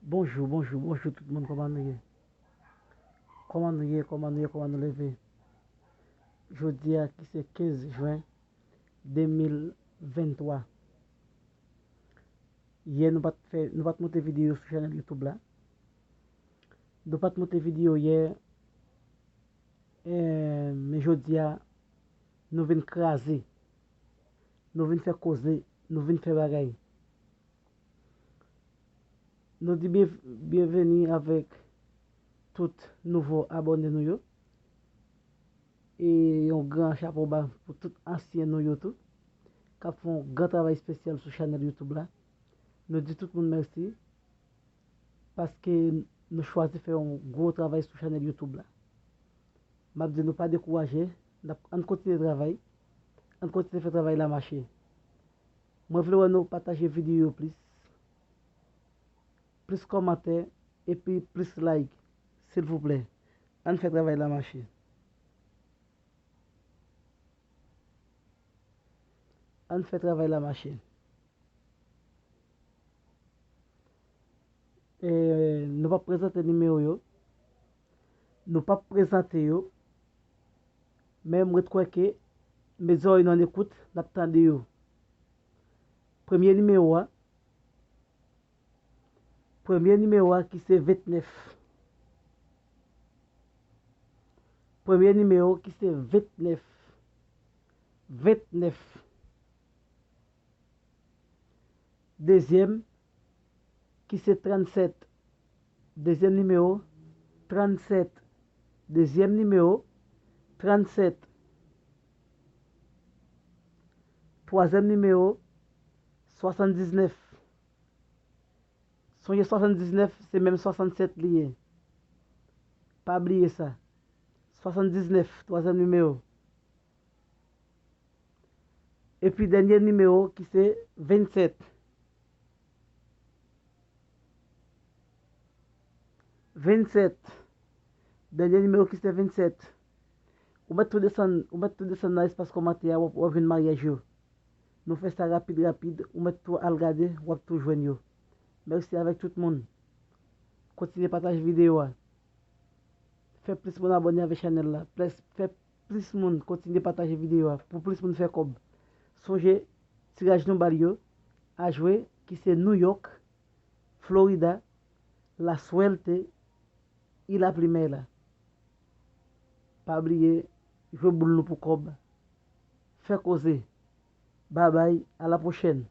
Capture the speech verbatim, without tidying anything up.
Bonjou, bonjou, bonjou tout moun, kòman nou ye? Kòman nou ye, kòman nou ye, kòman nou leve? Jodi a ki se kenz jen de mil venntwa. Yè nou pa t fè, nou pa t monte videyo sou chanèl YouTube la. Nou pa t monte videyo yè, eh, men jodi a, nou vin kraze. Nou vin fè koze, nou vin fè bagay. Nou di byen, byenveni avèk tout nouvo abòne nou yo. E yon gran chapo ba pou tout ansyen nou yo tou, k ap fè yon gran travay espesyal sou chanèl YouTube la. Nou di tout moun mèsi, paske nou chwazi fè yon gwo travay sou chanèl YouTube la. M ap di nou pa dekouraje, n ap, ann kontinye travay, ann kontinye fè travay la mache. Mwen vle wè nou pataje videyo yo plis, plis kòmantè, epi plis like, silvouplè. Ann fè travay la mache. Ann fè travay la mache. E, nou p ap prezante nimewo yo. Nou p ap prezante yo. Men m ret kwè ke, mes oreilles non écoute, n ap tande yo. Premye nimewo a, premye nimewo a ki se ventnèf. Premye nimewo ki se ventnèf. Ventnèf. Dezyèm, ki se trannsèt. Dezyèm nimewo, trannsèt. Dezyèm nimewo, trannsèt. Twazyèm nimewo, swasanndiznèf. Sonje swasanndiznèf, se menm swasannsèt li ye. Pa bliye sa. Swasanndiznèf, twazyèm nimewo. Epi dènye nimewo ki se vennsèt. Vennsèt. Dènye nimewo ki se vennsèt. Ou mèt tou desann, ou mèt tou desann nan espas kòmantè a, w ap, w ap jwenn maryaj yo. Nou fè sa rapid, rapid. Ou mèt tou al gade, w ap tou jwenn yo. Mèsi avèk tout moun. Kontinye pataje videyo a. Fè plis moun abòne avèk chanèl la. Plis, fè plis moun kontinye pataje videyo a. Pou plis moun fè kòb. Sonje, tiraj nou ba l yo a jwe, ki se New York, Florida, La Suerte y la Primera. Pa bliye, jwe boul nou pou kòb. Fè koze. Babay, a la pwochèn.